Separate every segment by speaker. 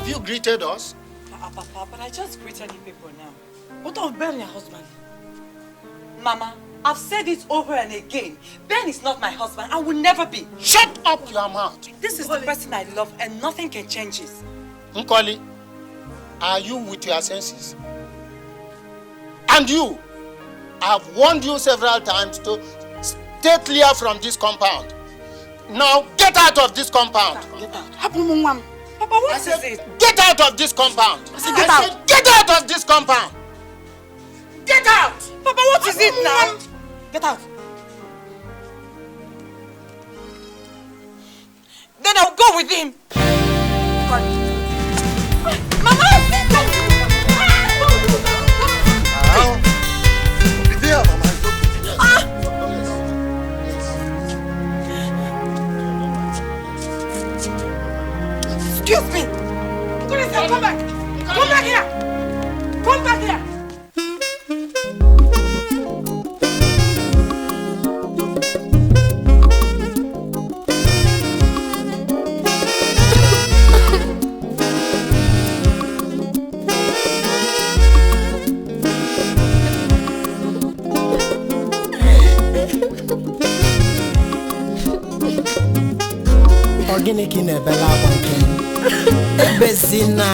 Speaker 1: Have you greeted us?
Speaker 2: Papa, but I just greeted you people now. What of Ben, your husband? Mama, I've said it over and again. Ben is not my husband. I will never be.
Speaker 1: Shut up your mouth.
Speaker 2: This is the person I love and nothing can change it.
Speaker 1: Nkoli, are you with your senses? And you, I've warned you several times to stay clear from this compound. Now get out of this compound.
Speaker 2: Get out. Papa, what is it?
Speaker 1: Get out of this compound.
Speaker 2: I said get
Speaker 1: I
Speaker 2: out.
Speaker 1: said get out of this compound. Get out.
Speaker 2: Papa, what is it now? Get out. Then I'll go with him. Mama!
Speaker 3: There, Mama, it's okay.
Speaker 1: Yes.
Speaker 2: Ah!
Speaker 1: Yes.
Speaker 2: Excuse me. Come back. Come back here. Come back here.
Speaker 4: Gịnị ka ị na-ebela akwa nke m? Ebezina,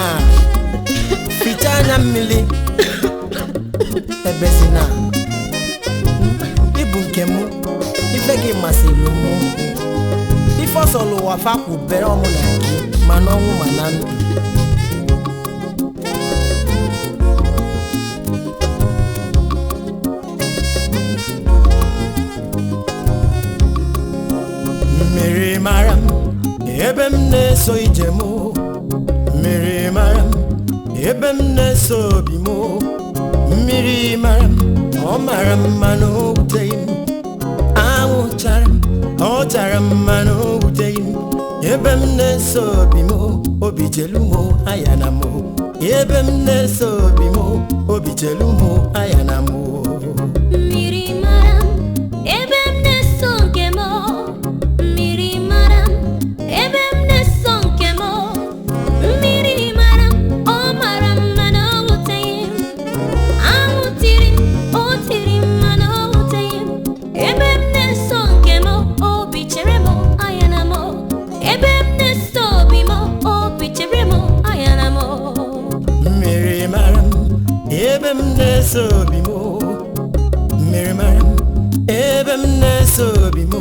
Speaker 4: fichaa anya mmiri. Ebezina, ịbụ nke m, ife gị masịrị mụ. Ife ọsọlụ ụwa fakwubere ọmụ na gị, ma n'ọnwụ ma na ndụ. Mmiri mara m, ebe m na-eso ije m. Mmiri mara m, ebe m na-eso obi m. Mmiri mara m, ọ mara m mana o wuteghị m. Anwụ chara m, ọ chara m mana o wuteghị m. Ebe m na-eso obi m, obi chelu m aya na m. Ebe m na-eso obi m, obi chelu m aya na m.
Speaker 5: Mmiri mara m, ebe m na-eso nke m. Mmiri mara m, ebe m na-eso nke m. Mmiri mara m, ọ mara m mana o wuteghị m. Anwụ tiri m, o tiri m mana o wuteghị m. Ebe m na-eso nke m, obi chere m anya na m. Ebe m na-eso obi m, obi chere m anya na m.
Speaker 4: Mmiri mara m, ebe m na-eso obi m. Mmiri mara m, ebe m na-eso obi m.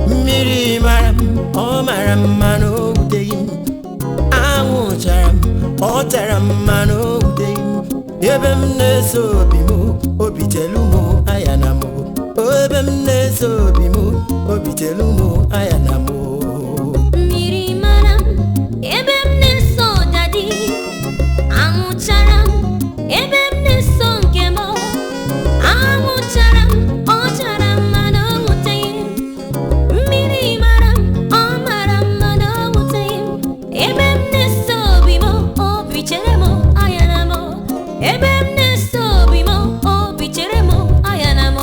Speaker 4: Mmiri mara m, ọ mara m mana o wuteghị m. Anwụ chara m, ọ chara m mana o wuteghị m. Ebe m na-eso obi m, obi chelu m aya na m. Ebe m na-eso obi m, obi chelu m aya na m.
Speaker 5: Mmiri mara m, ebe m na-eso dadi. Anwụ chara m, ebe m na-eso nke m. Anwụ chara m, ọ chara m mana o wuteghị m. Mmiri mara m, ọ mara m mana o wuteghị m. Ebe m na-eso obi m, obi chere m anya na m. Ebe m na-eso obi m, obi chere m anya na m.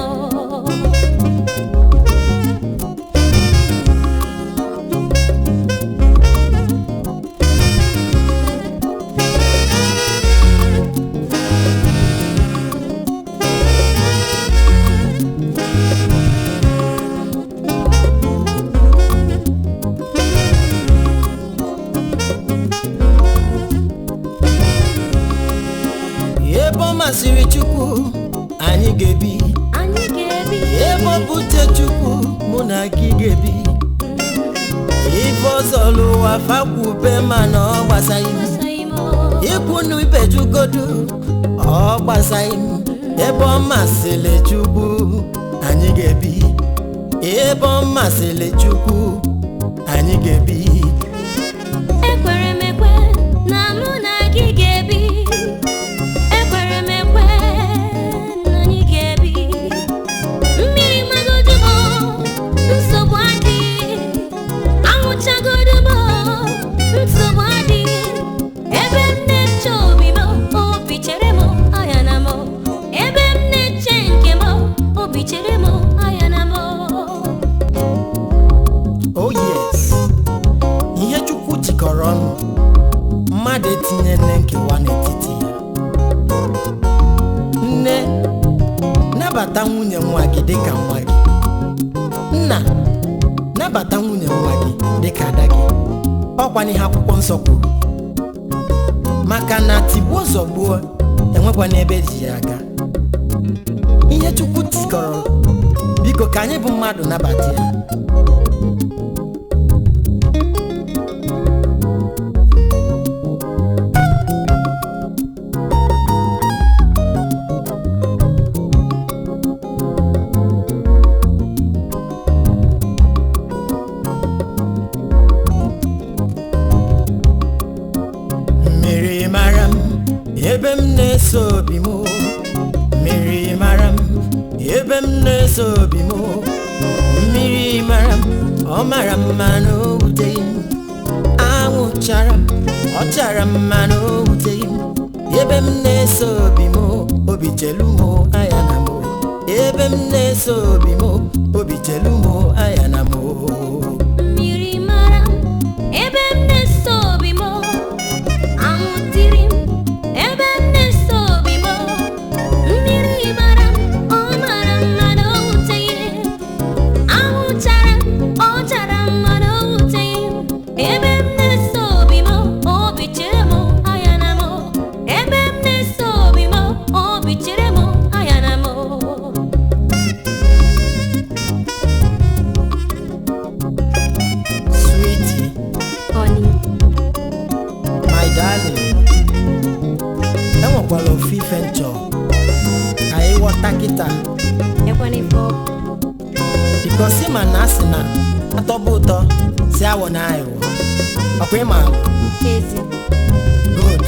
Speaker 4: Ebe ọ masịrị Chukwu, anyị ga-ebi.
Speaker 5: Anyị ga-ebi.
Speaker 4: Ebe ọ bụ uche Chukwu, mụ na gị ga-ebi. Ife ọzọ l'ụwa fakwube mana ọ gbasaghị m.
Speaker 5: Gbasaghị m.
Speaker 4: Ikwu na ibe jugodu, ọ gbasaghị m. Ebe ọ masịrị Chukwu, anyị ga-ebi. Ebe ọ masịrị Chukwu, anyị ga-ebi.
Speaker 5: Ekwere m ekwe na mụ na gị ga-ebi. Ekwere m ekwe na anyị ga-ebi. Mmiri magodu m, nsogbu adịghị. Anwụchagodu m, nsogbu adịghị. Ebe m na-eche obi m, obi chere m anya na m. Ebe m na-eche nke m, obi chere m anya na m.
Speaker 4: Oh yes, ihe Chukwu jikọrọ ọnụ, mmadụ etinye nne nkewa n'etiti ya. Nne, nabata nwunye nwa gị dịka nwa gị. Nna, nabata nwunye nwa gị dịka ada gị. Ọkwa n'ihe akwụkwọ nsọ kwuru. Maka na tigbuo zọgbuo enwekwa n'ebe eji ya aga. Ihe Chukwu tikọrọ, biko ka anyị bụ mmadụ nabata ya. Mmiri mara m ebe m na-eso obi m, mmiri mara m ebe m na-eso obi m, mmiri mara m, ọ mara mma na o wuteghị m, anwụ chara m, ọ chara mma na o wuteghị m, ebe m na-eso obi m, obi chelu m aya na m, ebe m na-eso obi m, obi chelu m aya na m.
Speaker 5: Mmiri mara m, ebe m na-eso obi m, anwụ tiri m, ebe m na-eso obi m, mmiri mara m, ọ mara mma na o wuteghị m, anwụ chara m, ọ chara mma na o wuteghị m, ebe m na-eso obi m, obi chere m anya na m, ebe m na-eso obi m, obi chere m anya na m.
Speaker 4: Sweetie,
Speaker 5: Honey,
Speaker 4: my darling, enwekwara ofu ife nchọ ka anyị ghọta kịta.
Speaker 5: Ekwana ife ọ.
Speaker 4: Because ịma na asị na atọba ụtọ si awọ na aghụghọ. Ọkwa ịma?
Speaker 5: Ezi.
Speaker 4: Good.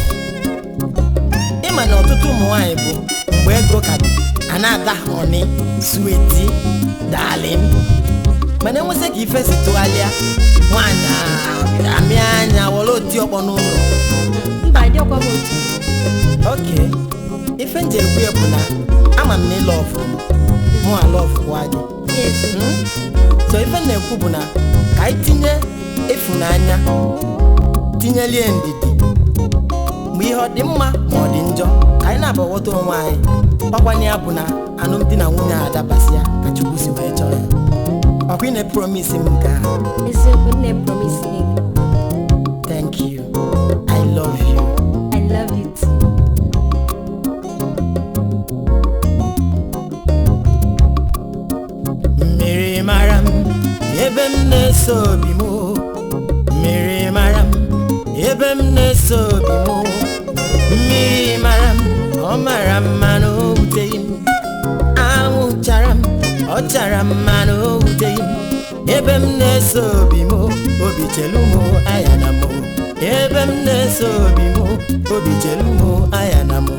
Speaker 4: Ịma na ọtụtụ ụmụ nwaanyị bụ mgbe ego ka dị, a na-ada honey, sweetie, darling, mana enwesị ka ife si tụgharịa, nwaanyị amịa anya wọrọ oti ọkpọ n'ụlọ.
Speaker 5: Mba, dị ọkwa m otu.
Speaker 4: Ok, ife nji ekwu ya bụ na ama m na ịlọ ọfụ mụ ala ọfụkwa gị.
Speaker 5: Ezi.
Speaker 4: So ife m na-ekwu bụ na ka anyị tinye ịfụnanya, tinyelie ndidi, ma ihe ọ dị mma ma ọ dị njọ, ka anyị na-abawọta onwe anyị. Ọkwanye ya bụ na alụmdi na nwunye a adabasị ya ka Chukwu si wee chọrọ ya. Ọkwa ị na-epromise m nke a?
Speaker 5: Eziokwu, nne, promise gị.
Speaker 4: Thank you, I love you.
Speaker 5: I love you too.
Speaker 4: Mmiri mara m ebe m na-eso obi m, mmiri mara m ebe m na-eso obi m, mmiri mara m, ọ mara mma na o wuteghị m, anwụ chara m, ọ chara mma na o wuteghị m, ebe m na-eso obi m, obi chelu m aya na m, ebe m na-eso obi m, obi chelu m aya na m.